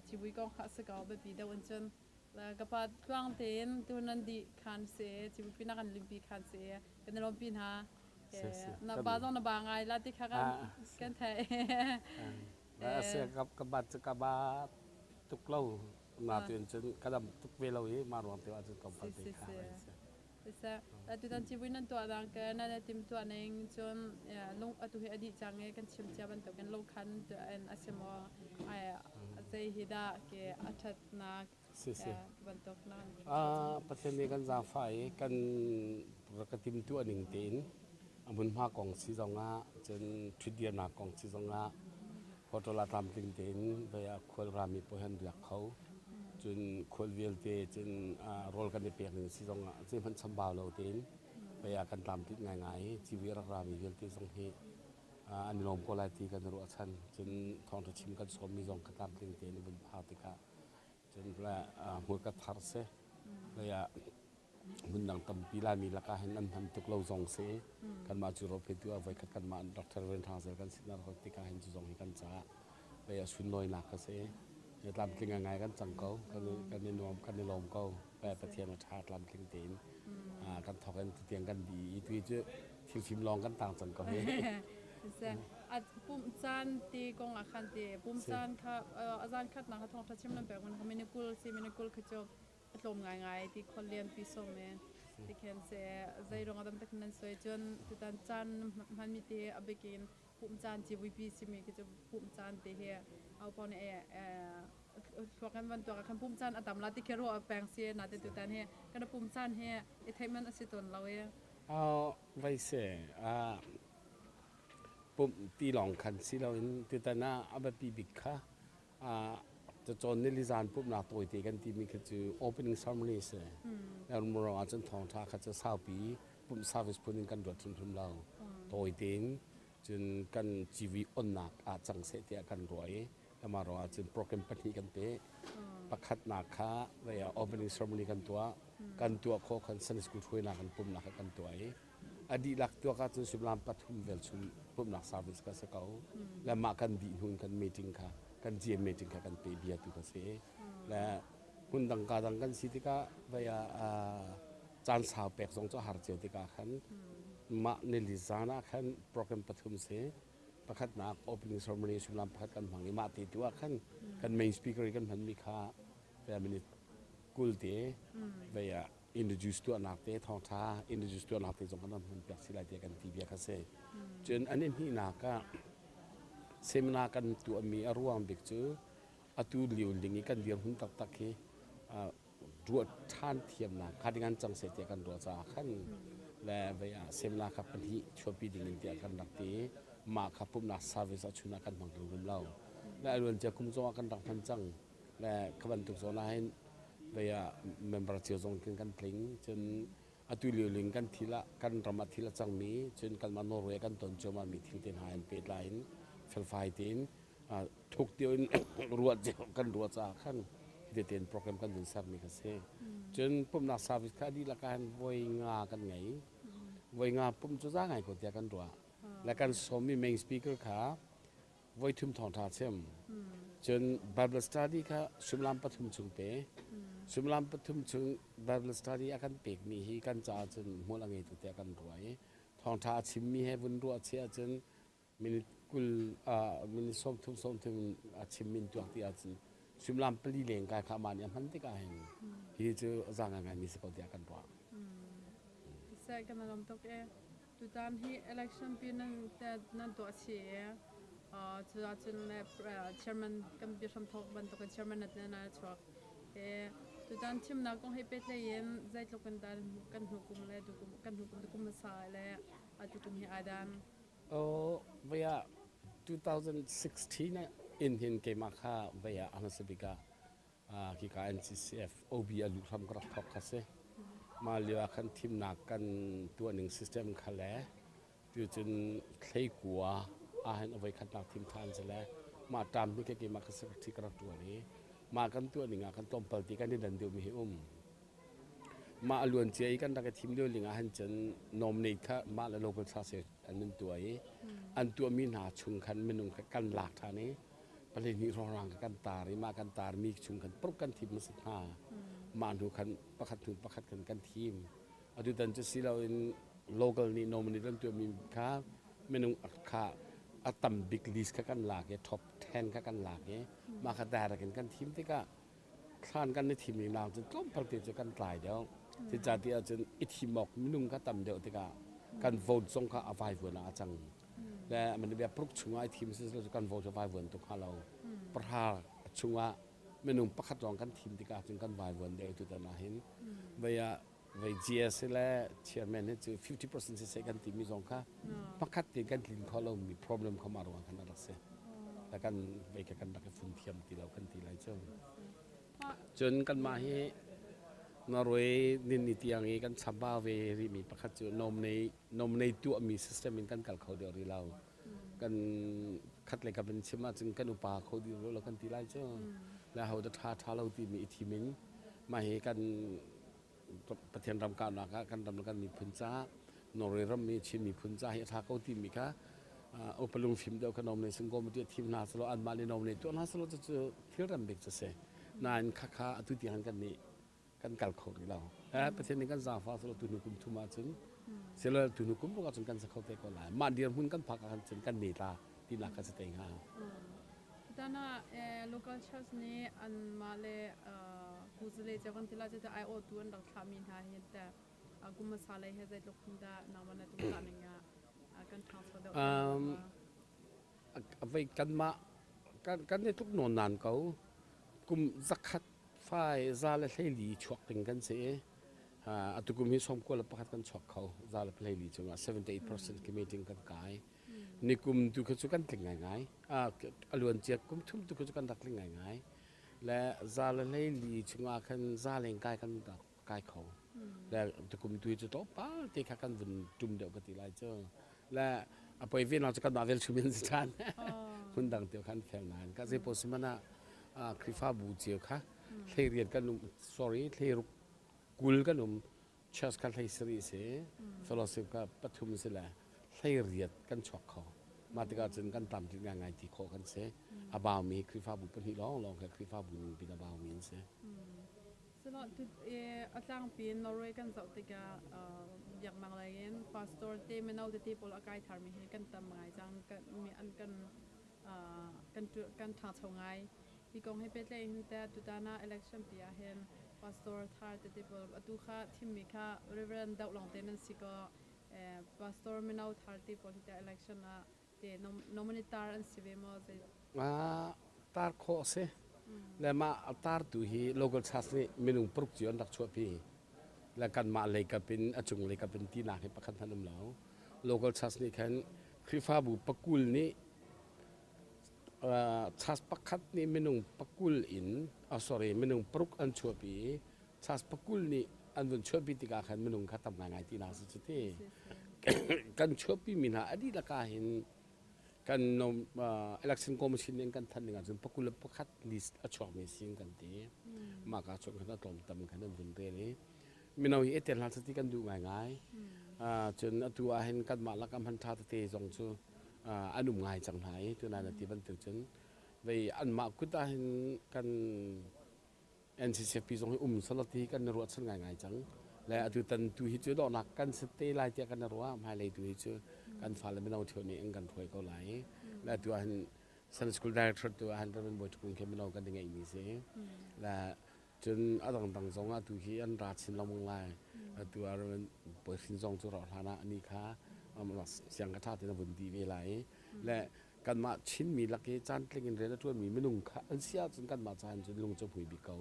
Civui kong kha a si ko biapi deuh in cun ka pa tluang tein tu nan dih khan si civui nak kan limpi khan si kan i lawmpi hna. Na pa zong na ba ngai la ti kha kan kan theih. Ka bat cu ka ba tuk lo na tuin cun ka dam tuk ve lo i mah ruang te ah cun tlawmpal te kha Siseh, tutan civui nan tuah dang ke nan i timtuah ning cun lung atu hi a dih cang i kan chim cia bantukin lungkhan in a si maw zei hi dah ke a ṭhatnak bantuk nan Pathian nih kan zaangfah i kan rak ka timtuah ning tein a hmunhma kong si zongah cun ṭhutdirnak kong si zongah hotel ah tlamtling tein vei ah khual rami pawl han riak kho. Cun khual vialte cun rawl kan i pek ning si zong ah zeihmanh chambau lo tein vei ah kan tlamtlinh ngaingai i civui a rak rami vialte zong hi an i lawm ko lai ti kan i ruahchan. Cun thawngṭha chim kan sawmmi zong kha tlamtling tein i vun phak tikah cun hmurka thar si vei ah hmundang tampi Laimi lakah hin an hman tuk lo zong si. Kanmah cu ropeitu ah voikhat kanmah Dr. Ren Hrang Zel kan sin a rak tikah hin cu zong hi kan caah pei a sunlawinak a si. Tlamtling ngai kan cang ko. Kan i nuam, kan i lawm ko. Pathian a ṭha tlamtling tein kan thawk in tutiang kan di i tui cu thilfim lawng kan tang cang ko hi. Pumh caan ti kong ah khan ti pumh caan kha a zan khatnak kha thawngṭha chim nan pek mun kha minute 20 si minute 20 kha cu a tlawm ngaingai ti khual lianpi sawm e tikhin se zeirong adam tak nan soi cun tutan caan hmanmi te a bikin pum caan civuipi simi khi cu pum caan te hi au pon e thluak kan van tuak khan pum caan a tam la ti khi ro peng si na te tutan hi kan pum caan hi i theih man a si ton lo e. Vai se pum ti lawng khan si loin tutan ah a biapi bik kha Cacawn nili zan pumhnak tawite kan timi khi cu opening ceremony a si. Rumro ahcun thawngṭha kha cu saupi pumh service phun in kan ruat hrimhrim lo. Tawite in cun kan civui onnak ah cang seh tiah kan ruah i amah ruang ahcun program pahnih kan peh. Pakhatnak kha opening ceremony kan tuah. Kan tuah khawh khan Sunday school hruainak in pumhnak kha kan tuah i a dihlak tuak ahcun suimilam pathum velchum pumhnak service kha si ko. Le mah kan dih hnu in kan meeting kha kan GM meeting kha kan pe bia tu kha si. Le hmun dang ka dang kan si tikah vei ah caan sau pek zong cu a har cio tikah khan mah nili zan ah khan program pathum si. Pakhatnak opening ceremony suimilam pakhat kan hmang i mah te tu ah khan kan main speaker i kan hmanmi kha minute 20 te vei ah introduce tuahnak te thawngṭha introduce tuahnak te zong kan hman piak si lai tiah kan ti bia kha si. Cun an i hnihnak ah seminar kan tuahmi a ruang bik cu atu lio ling i kan dirhmun taktak hi ruah ṭhan thiamnak kha ding an cang seh tiah kan ruah caah khan le vei ah seminar kha pahnih chuahpi ding in tiah kan rak ti. Mah kha pumhnak service ah chun ah kan hmang rum lo. Le a luancia kum zong ah kan rak hman cang. Le kha bantuk zawn ah hin vei ah member cio zong khin kan tling. Cun atu lio ling kan thil ah kan ram ah thil a cangmi cun kanmah Norway kan ton cuahmah mi thil te hna in pehtlai in felfai tein thuk deuh in ruah kan ruah caah khan hi tein program kan vun sermi kha si. Cun pumhnak service kha a dihlak ah hin voi nga kan ngei. Voi nga pumh cu za ngai ko tiah kan ruah. Le kan sawmmi main speaker kha voithum thawngṭha chim. Cun Bible study kha suimilam pathum chung pe. Suimilam pathum chung Bible study a kan pekmi hi kan caah cun hmual a ngeitu tiah kan ruah i thawngṭha a chimmi he vun ruah chih ahcun minute 20 minute 30 30 a chimmi in tuak ti ahcun suimilam pali leng kai kha amah nih a hman tikah hin hi cu a za ngaingaimi si ko tiah kan ruah. Seh kan lawm tuk e. Tutan hi election pi nan nan tuah si i cuahcun le chairman kan biahram thawk bantukin chairman na na chuak. Tutan thimnak kong he pehtlaih in zeitluk in dah kan hnu kum le tukum kan hnu kum tukum hmasa le atu kum hi ai dan? Oh, voi ah 2016 in hin keimah kha voi ah a hmasa bik ah Khika NCCF OB a luh hram ka rak thawk kha si. Mah lio ah khan thimnak kan tuahning system kha le tucun thleikua ahhin a voikhatnak thim than si le mah term hi keimah ka secretary ka rak tuan i mah kan tuahning ah khan tlawmpal ti kan i dan deuhmi hi um. Mah a luancia i kan rak i thim lio ling ah hin cun nominate kha mah le local church an in tuah i an tuahmi hna chung khan minung kha kan lak ṭhan i. Palehnih hrawnghrang kha kan tar i mah kan tarmi chung khan paruk kan thim hmasat hna. Mah hnu khan pakhat hnu pakhat khan kan thim. Atutan cu si loin local nih nominate an tuahmi kha minung kha a tam bik list kha kan lak i top 10 kha kan lak i mah kha direct in kan thim tikah thlan kan i thim ning nak cu tlawmpal te cu kan tlai deuh. Zeicahtiah ahcun i thim awk minung kha tam deuh tikah kan vote zong kha a vaivuan ah a cang. Le man bia paruk chungah i thim si cu kan vote cu vaivuan tuk hnga lo. Pahra chungah minung pakhat lawng kan thim tikah cun kan vaivuan deuh tutan ah hin. Vei ah vei GS le chairman hi cu 50% siseh kan timi zong kha pakhat tein kan tlin kho lomi problem kha mah ruang khan a rak si. Le kan vei kha kan rak i fun thiam ti lo kan ti lai cu. Cun kanmah hi Norway ninni tiang i kan chambau ve rihmi pakhat cu nominate tuahmi system in kan kal kho deuh rih lo. Kan khat le kap in chim ahcun kan upa kho dih rih lo kan ti lai cu. Le ho dah ṭha ṭha lo timi i thim in mah hi kan Pathian ram kauhnak ah kan ram le kan miphun caah Norway ram mi Chin miphun ca hi a ṭha ko timi kha upa lungfim deuh kha nomination committee a thim hna selaw anmah nih nominate tuah hna selaw cucu thil rem bik cu a si. Nain khakha atu tiang kan nih kan kal kho rih lo. Pathian nih kan zaangfah selaw tu hnu kum thum ahcun selaw tu hnu kum ruk ahcun kan sa kho te ko lai. Mah dirhmun kan phak ahkhan cun kan ne tla tinak kha si te hnga. Tutan ah local church nih anmah le kuzale cio kan ti lai cu aiawhtu an rak thlahmi hna hi teh kum hmasa lei he zeitluk in dah nangmah na tumtah ning ah kan ṭhangcho deuh? Vei kanmah kan i tluk nawn nan ko. Kum zakhat fai za le 14 chuak ding kan si i atu kum hi 91 kan chuak kho. Za le 14 cungah 78% khi meeting kan kai. Nikum tu kha cu kan tling ngaingai. A luancia kum thum tu kha cu kan rak tling ngaingai. Le za le 14 chungah khan za leng kai kan rak kai kho. Le tukum tu cu tlawmpal te kha kan vun tum deuh ka ti lai cu. Le a poi ve cu kanmah vel chum in si ṭhan. Hmun dang te khan fel nain ka zei pawh si man ah Khrihfabu cio kha hlei rian kan um sorry hlei ruk 20 kan um church kha 17 si fellowship kha pathum si le 18 kan chuak kho. Mah tikah cun kan tlamtlin ngaingai ti khawh kan si. A baumi Khrihfabu pahnih lawnglawng kha Khrihfabu ning pin a baumi an si. A tlangpi in Norway kan zoh tikah biaknak lei in pastor te mino tete pawl a kai tharmi hi kan tam ngai cang. An kan kan ṭhangcho ngai. Hi kong he pehtlaih in teh tutan ah election pi ah hin pastor thar tete pawl atu kha thimmi kha Reverend deuh lawngte nan si kaw pastor mino thar te pawl hi teh election ah te nominee tar an si ve maw? Tar khawh a si. Le mah a tartu hi local church nih minung paruk cio an rak chuahpi. Le kanmah lei kap in a cung lei kap in tinak hi pakhat hmanh um lo. Local church nih khan Khrihfabu pakul nih church pakhat nih minung pakul in oh sorry minung paruk an chuahpi i church pakul nih an vun chuahpi tikah khan minung kha tam ngaingai tinak si cu ti. Kan chuahpi mi hna a dihlak ah hin kan election commission nih an kan thanh ning ahcun 21 list a chuakmi si an kan ti. Mah ka chung khan a tlawmtam khan an vun rel i mino hi i tel hna ti kan duh ngaingai. Cun atu ah hin kanmah lakah hman ṭha tete zong cu an um ngai cang hna i tunai na ti bantuk cun vei anmah kut ah hin kan NCCP zong hi um selaw ti kan i ruahchan ngaingai cang. Le atu tan tu hi cu dawhnak kan si te lai tiah kan i ruah. Hmailei tu hi cu kan fale mino ṭheo nih an kan hruai ko lai. Le atu ah hin Sunday School Director tu ah hin Reverend Bawi Ṭhukung khi mino kan i ngeihmi si. Le cun a dangdang zong ah tu hi an ra chin lengmang lai. Atu ah Reverend Bawi Hrin zong cu rauh hlan ah ani kha siang ka ṭha tein a vun dih ve lai. Le kanmah Chinmi lak i caantling in rian a ṭuanmi minung kha an si ahcun kanmah caan cun lung cu hmui bik ko.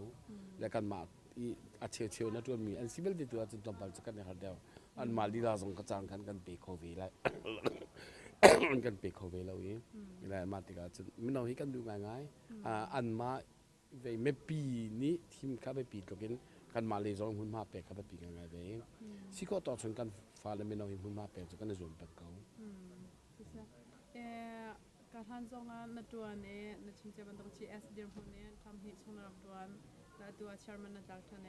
Le kanmah i a cheucheu in a ṭuanmi an si belte tu ahcun tlawmpal cu kan i har deuh. Anmah lila zong ka caan khan kan pe kho ve lai. Kan pe kho ve lo i. Le mah tikah cun mino hi kan duh ngaingai. Anmah vei mipi nih thim kha biapi tluk in kanmah lei zong hmunhma pek kha biapi ngaingai ve. Si khawh tawk chung kan fale mino hi hmunhma pek cu kan i zuam peng ko. Ka hlan zong ah na ṭuan i na chim cia bantuk GS dirhmun i term hnih chung na rak ṭuan. Atu ah chairman na tlak ṭhan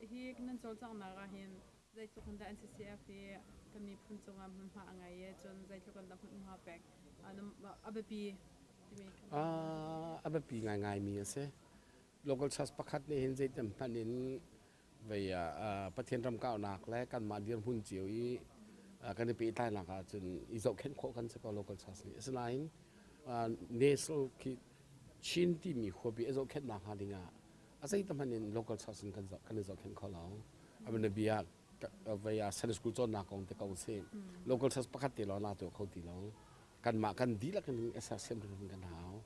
i hi nan cawlcanghnak ah hin zeitluk in dah NCCF hi kan miphun cungah hmunhma a ngei i cun zeitluk in dah hmunhma pek a biapi? timi? A biapi ngaingaimi a si. Local church pakhat nih hin zeitin hmanh in vei Pathian ram kauhnak le kanmah dirhmun cio i kan i pehtlainak ahcun i zohkhenh khawh kan si ko local church nih. Asinain national khi Chin timi khuapi a zohkhenhnak hnga ding ah a zeitahmanh in local church in kan i zohkhenh kho lo. Abia vei ah Sunday school cawnnak kong te ko si. Local church pakhat te lawng naa tuah kho ti lo. Kanmah kan dihlak in sersiam hrimhrim kan hau.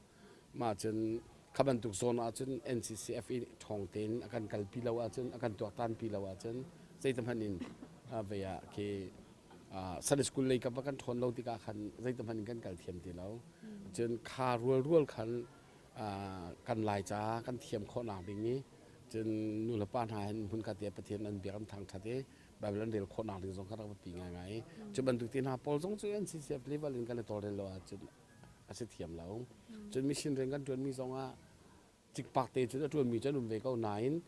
Mah cun kha bantuk zawn ahcun NCCF i ṭhawng tein a kan kalpi lo ahcun a kan tuaktanpi lo ahcun zeitahmanh in vei ah khi Sunday school lei kap a kan ṭhawn lo tikah khan zeitahmanh in kan kal thiam ti lo. Cun kha rualrual khan kan Laica kan thiam khawhnak ding i cun nulepa hna hin hmunkhat te Pathian an biak an thangṭhat i Bible an rel khawhnak ding zong kha rak biapi ngaingai. Cu bantuk te hna pawl zong cu NCCF level in kan i tawlrel lo ahcun a si thiam lo. Cun mission rian kan ṭuanmi zong ah cikpak te cun a ṭuanmi cu an um ve ko nain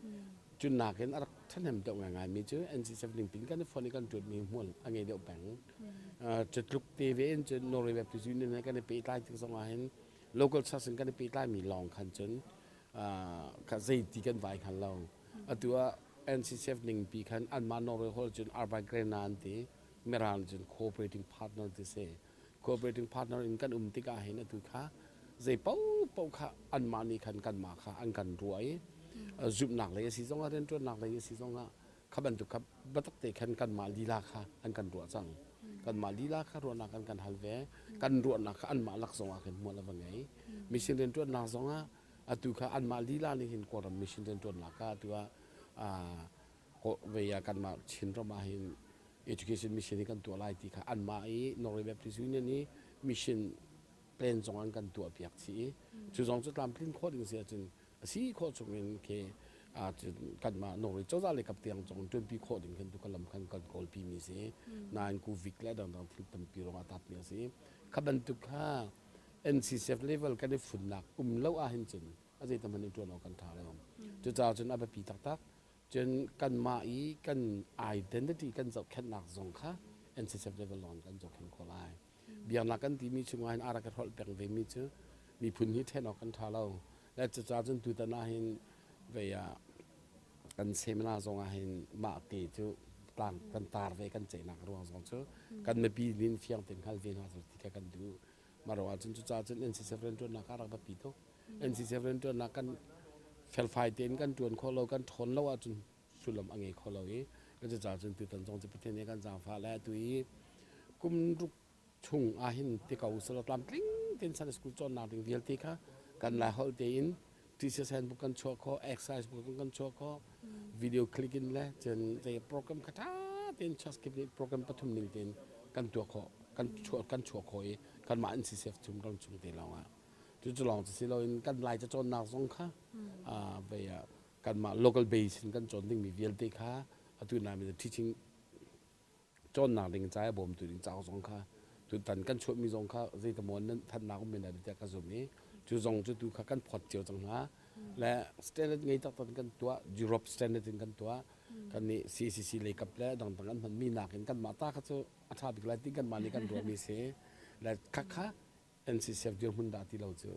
cun nakin a rak ṭhahnem deuh ngaingaimi cu NCCF ningpin kan i fonh i kan ṭuanmi hmual a ngei deuh peng. Cu tluk te ve in cun Norway Baptist Union he kan i pehtlai tik zong ah hin local church in kan i pehtlaimi lawng khan cun kha zeiti kan vai hngal lo. Atu ah NCCF ningpi khan anmah Norway holh cun Arbeidsgrena an ti, Mirang cun cooperating partner ti si. Cooperating partner in kan um tikah hin atu kha zei paohpaoh kha anmah nih khan kanmah kha an kan ruah i zumhnak lei a si zongah rianṭuannak lei a si zongah kha bantuk kha biatak te khan kanmah lila kha an kan ruah cang. Kanmah lila kha ruahnak an kan hal ve. Kan ruahnak kha anmah lak zongah khin hmual a va ngei. Mission rianṭuannak zongah atu kha anmah lila nih hin Kawlram mission rianṭuannak kha atu ah vei ah kanmah Chinram ah hin education mission hi kan tuah lai ti kha anmah i Norway Baptist Union i mission plan zong an kan tuah piak chih i cu zong cu tlamtlin khawh ding si ahcun a si khawh chung in khi kanmah Norway cozah le kap tiang zong ṭuanpi khawh ding khan tu kan lam khan kan kawlpi mi si. Nain kuvik le dangdang thil tampi ruang ah tatmi a si. Kha bantuk kha NCCF level kan i funnak um lo ahhin cun a zeitam hmanh in ṭuan awk kan ṭha lo. Cucaah cun a biapi taktak. Cun kanmah i kan identity kan zohkhenhnak zong kha NCCF level lawng kan zohkhenh khawh lai. Biaknak kan timi chungah hin a rak i hrolh peng vemi cu miphun hi ṭhen awk kan ṭha lo. Le cucaah cun tutan ah hin vei ah kan seminar zong ah hin mah te cu tlang kan tar ve kan ceihnak ruang zong cu kan mipi nin fiang tein hngal ve hna ti kha kan duh. Mah ruangah cun cucaah cun NCCF rianṭuannak a rak biapi tuk. NCCF rianṭuannak kan felfai tein kan ṭuan khawh lo, kan ṭhawn lo ahcun sullam a ngei kho lo i cucaah cun tutan zong cu Pathian nih kan zaangfah le atu i kum ruk chung ahhin ti ko usulaw tlamtling tein Sunday school cawnnak ding vialte kha kan Laiholh tein TCS handbook kan chuah khawh, exercise book kan chuah khawh, video click in le cun zei program kha ṭha tein church kip nih program pathum ning tein kan tuah khawh, kan chuah khawh i kanmah NCCF chung ram chung te lawng ah cucu lawng cu si loin kan Lai cacawnnak zong kha vei ah kanmah local base in kan cawn dingmi vialte kha atu nami teaching cawnnak ding ca i bawmtu ding cauk zong kha tutan kan chuahmi zong kha zeitamaw nan thannak um men lai tiah ka zumh i cu zong cu tu kha kan phawt cio cang hna le standard ngei taktak in kan tuah, Europe standard in kan tuah. Kan nih CCC lei kap le dangdang an hmanmi nakin kanmah ta kha cu a ṭha bik lai ti kanmah nih kan ruahmi si le khakha NCCF dirhmun dah ti lo cu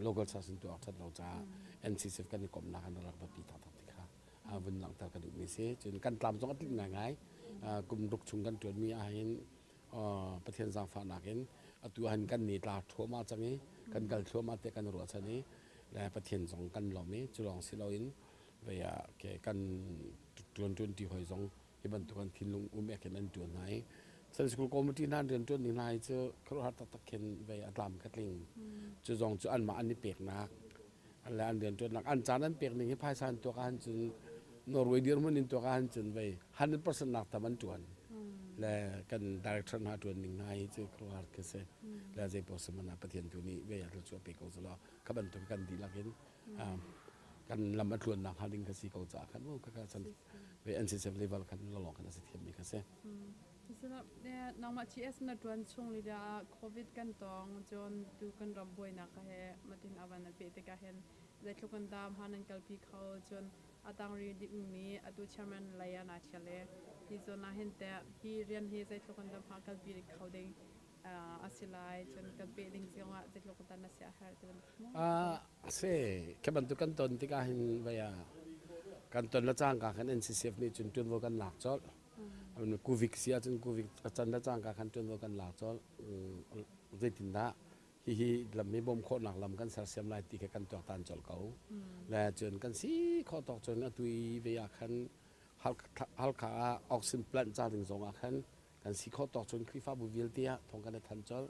local church in tuah ṭhat lo caah NCCF kan i komhnak an rak biapi taktak ti kha vun langhter ka duhmi si. Cun kan tlam zong a tlinh ngaingai. Kum ruk chung kan ṭuanmi ahhin Pathian zaangfahnak in atu ahhin kan ni tla thluahmah cang i kan kal thluahmah tiah kan ruahchan i le Pathian zong kan lawm i cu lawng si loin vei ah kan ṭuan ṭuanṭi hoi zong hi bantuk an thinlung um ek in an ṭuan hna i Sunday School Committee hna rian ṭuan ning hna hi cu khuaruahhar taktak khin vei a tlam kha tling. Cu zong cu anmah an i peknak le an rian ṭuannak an caan an pek ning hi phaisa an tuak ahcun cun Norway dirhmun in tuak ahcun cun vei 100% nak tam an ṭuan le kan director hna ṭuan ning hna hi cu khuaruahhar khi si. Le zei paoh si hmanh ah Pathian tu nih vei a thluachuah pe ko selaw kha bantuk kan dihlak in kan lam a tluannak hnga ding kha si ko caah khan mu kha chan ve NCCF level khan lawng khan a si thiammi kha si. Nangmah GS na tuan chung li ah COVID kan tong cun tu kan ram buainak ka he matin avan a pe tikah hin zeitluk an dam han an kalpi kho cun atang ri dingmi atu chairman lei ah na thial e hi zawn ah hin te hi rian hi zeitluk an dam ha kalpi kho ding. A si lai cun kan peh ding zongah zeitluk dan a si a herh ti bantuk mu. A si khi bantuk kan ton tikah hin vei ah kan ton le cangka khan NCCF nih cun ṭuanvo kan lak colh. Covid si ahcun Covid a can le cangka khan ṭuanvo kan lak colh. Zeitindah hihi lam hi bawmh khawhnak lam kan sersiam lai ti kha kan tuaktan colh ko. Le cun kan si khawh tawk cun atu i vei ah khan Halkha ah oxygen plant ca ding zong ah khan kan si khawh tawk cun Khrihfabu vialte ah thong kan i than colh.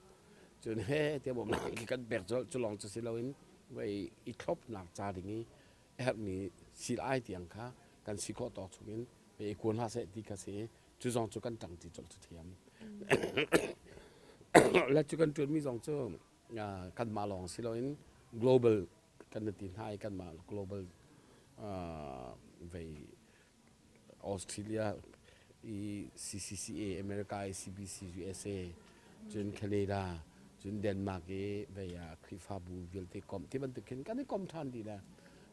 Cun he tiah bawmhnak khi kan pek colh. Cu lawng cu si loin vei i thlopnak ca ding i a herhmi sil ai tiang kha kan si khawh tawk chungin vei i kuan hlah seh ti kha si i cu zong cu kan ṭangṭi colh cu thiam. Le cu kan ṭuanmi zong cu kanmah lawng si loin global kan ti hna i kanmah global vei Australia i CCCA, America i CBC USA, cun Canada, cun Denmark i vei ah Khrihfabu vialte komh ti bantuk khin kan i kom ṭhan dih le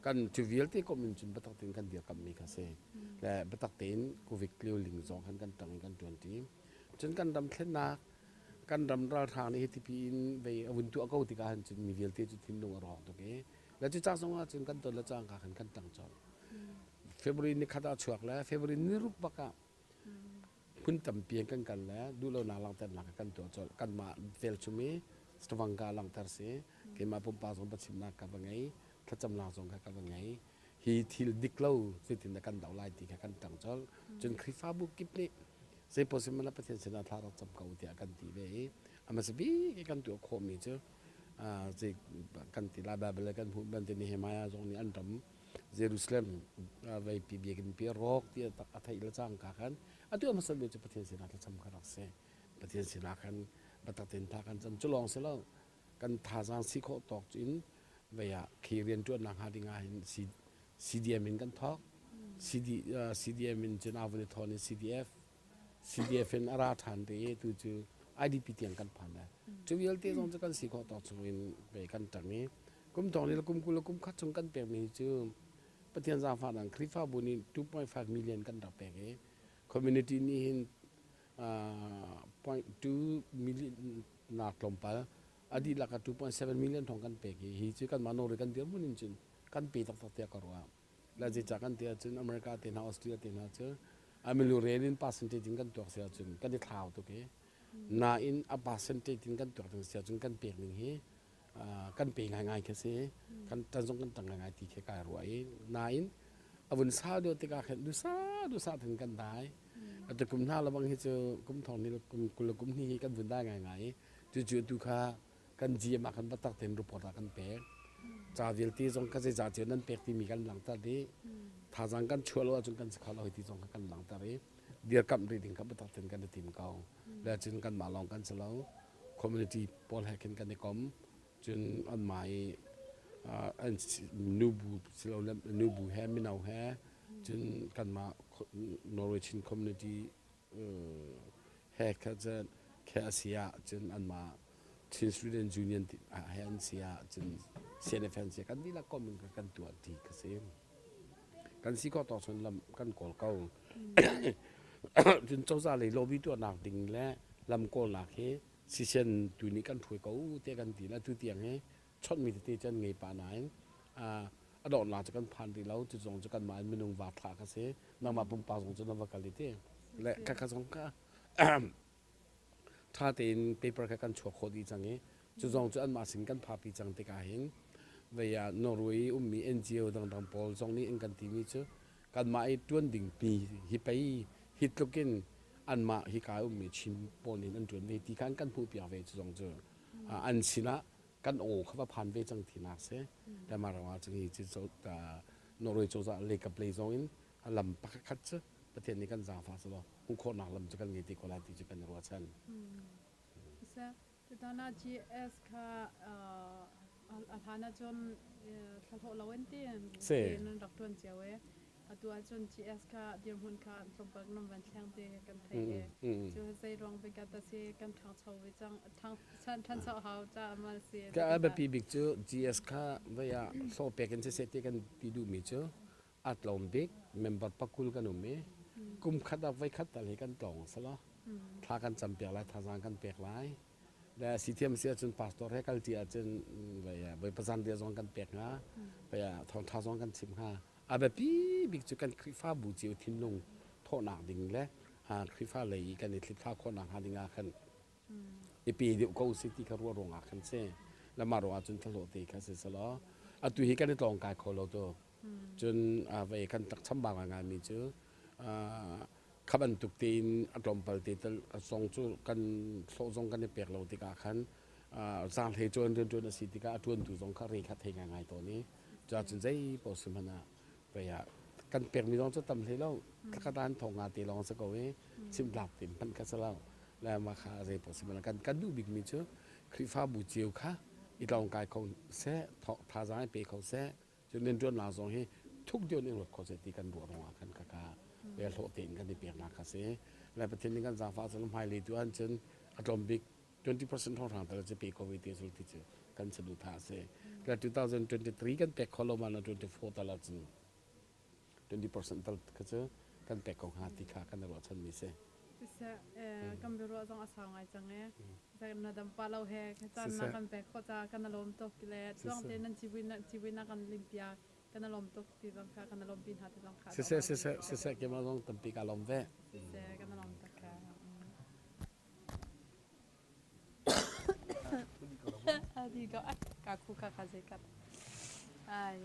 kan cu vialte komh in cun biatak tein kan dirkamhmi kha si. Le biatak tein Covid lio ling zong khan kan ṭang i kan ṭuanṭi. Cun kan ram thlennak, kan ram ralhrang nih hiti pi in vei a vun tuah ko tikah hin cun mi vialte cu thinlung a rawk tuk i le cuca zong ah cun kan ton le cangka khan kan ṭang colh. February ni khat ah chuak le February ni ruk bak ah hmun tampi in kan kal le duhlonak langhternak kan tuah colh. Kanmah velchum i Stavanger langhter si. Keimah pumpak zong biachimnak ka va ngei, thlacamnak zong kha ka va ngei. Hi thil dik lo zeitin dah kan doh lai ti kha kan ṭang colh. Cun Khrihfabu kip nih zei possible ah Pathian sinah thla rak cam ko tiah kan ti ve i a hmasa bik i kan tuah khawhmi cu zei kan ti lai Bible kan hmuh bantuk Nehemiah zong nih an ram Jerusalem veipi biakinn pi rawk ti a theih le cangka khan atu a hmasa bik cu Pathian sinah thlacam kha rak si. Pathian sinah khan biatak tein thla kan cam. Cu lawng si lo kan thazaang si khawh tawk in vei ah khi rianṭuannak hnga ding ah hin CDM in kan thawk. CD, CDM in cun aa vun i thawn in CDF, CDF in a ra ṭhan te i tu cu IDP tiang kan phan lai. Cu vialte zong cu kan si khawh tawk chung in vei kan ṭang i kum thong ni le kum 20 le kum khat chung kan pekmi cu Pathian zaangfahnak Khrihfabu nih 2.5 million kan rak pek i community nih hin 0.2 million nak tlawmpal a dihlak ah 2.7 million thong kan pek i hi cu kanmah Norway kan dirhmun in cun kan pe taktak tiah ka ruah. Le zeicah kan ti ahcun America te hna Australia te hna cu a milu rel in percentage in kan tuak si ahcun kan i thlau tuk i nain a percentage in kan tuak ding si ahcun kan pek ning hi kan pe ngaingai khi si kan tan zong kan tang ngaingai ti khi kai ruah i nain a vun sau deuh tikah khan dusa dusa thin kan dai atu kum hna lebang hi cu kum thong ni kum 20 le kum hnih hi kan vun dai ngaingai i cucu tu kha kan GM ah kan biatak tein report ah kan pek ca vialte zong ka zeizah cio nan pek timi kan langhter dih thazaang kan chuah lo ahcun kan si kho lo ti zong kha kan langhter i dirkamh rih ding kha biatak tein kan i tim ko le cun kanmah lawng kan si lo community pawl he khin kan i kom cun anmah i an nubu silole nubu he mino he cun kanmah Norway Chin community he kha cun khe a si ah cun anmah Chin Student Union he an si ah cun CNF an si kan dihlak kom in kan tuah ti ka si kan si khawh tawk cun lam kan kawl ko cun cozah lei lobby tuahnak ding le lam kawlnak hi sisian tu nih kan hruai ko te kan ti la tu tiang hi chonhmi tete cu an ngei pah nain a donghnak cu kan phan rih lo cu zong cu kanmah in minung va thlah ka si nangmah pumpak zong cu na va kal i ti le khakha zong kha ṭha tein paper kha kan chuak khawh dih cang i cu zong cu anmah sin kan phapi cang tikah hin vei ah Norway i ummi NGO dangdang pawl zong nih an kan timi cu kanmah i ṭuan ding pi hi pei hi tluk in anmah hika i ummi Chin pawl nih an ṭuan ve ti kha an kan hmuhpiak ve cu zong cu an sinah kan aw kha va phan ve cang tinak si le mah ruangah cun hi cu Norway cozah leikap lei zong in lam pakhat khat cu Pathian nih kan zaangfah selaw hmuh khawhnak lam cu kan ngei te ko lai ti cu kan i ruahchan. Tutan ah GS kha a hlan ahcun thlahlawh lo in ti nan rak ṭuan cio i atu ahcun GS kha dirhmun kha tlawmpal nan van thleng ti kan theih i cu zei ruang bik ah dah si kan ṭhangcho ve cang ṭhancho hau caah maw si? Ka a biapi bik cu GS kha voi ah hlawh pek in siseh ti kan ti duhmi cu a tlawm bik member pakul kan um i kum khat ah voi khat tal hi kan tlawng selaw thla kan campiak lai thazaang kan pek lai. Le si thiam si ahcun pastor he kalṭi ahcun Bawipa zanriah zong kan pek hnga, thawngṭha zong kan chim hnga. A biapi bik cu kan Khrihfabu cio thinlung thawhnak ding le Khrihfa lei i kan i thlitthlau khawhnak hnga ding ah khan i pe deuh ko si ti kha ruah ruangah khan si. Le mah ruangah cun thlahlawh te kha si selaw atu hi kan i tlawngkai kho lo tu. Cun vei kan tak chambau ngaingai mi cu kha bantuk tein a tlawmpal te tal zong cu kan hlawh zong kan i pek lo tikah khan zaanghlei cawn rianṭuan a si tikah a ṭuantu zong kha re kha thei ngaingai tawn i cuahcun zei paoh si hmanh ah pei ah kan pekmi zong cu tam hlei lo thlakhat ah an thong nga te lawng si ko i chimtlak te hmanh kha si lo le mah kha zei paoh si hmanh ah kan kan duh bikmi cu Khrihfabu cio kha i tlawngkai kho seh thazaang i pe kho seh Cun rianṭuannak zong hi thuk deuh in i ruat kho seh ti kan ruah ruangah khan khakha hlawh tein kan i peknak kha si. Le Pathian nih kan zaangfah cun hmailei tu ahcun a tlawm bik 20% hrawnghrang tal cu pe kho ve ti sul ti cu kan saduhthah a si. Le 2023 kan pek kho lo ma na 24 tal ahcun 20% tal kha cu kan pek ko hnga ti kha kan i ruahchanmi si. Siseh, kan biaruah zong a sau ngai cang ee. Na dam pa lo he caan na kan pek khawh caah kan i lawm tuk le tluang tein nan civui na kan limpiak kan i lawm tuk ti zong kha kan i lawmpi hna ti zong kha. Siseh, siseh, siseh, keimah zong tampi ka lawm ve. Siseh, kan i lawm tuk kha. Adi ko ka khu ka kha zei kat. Ai.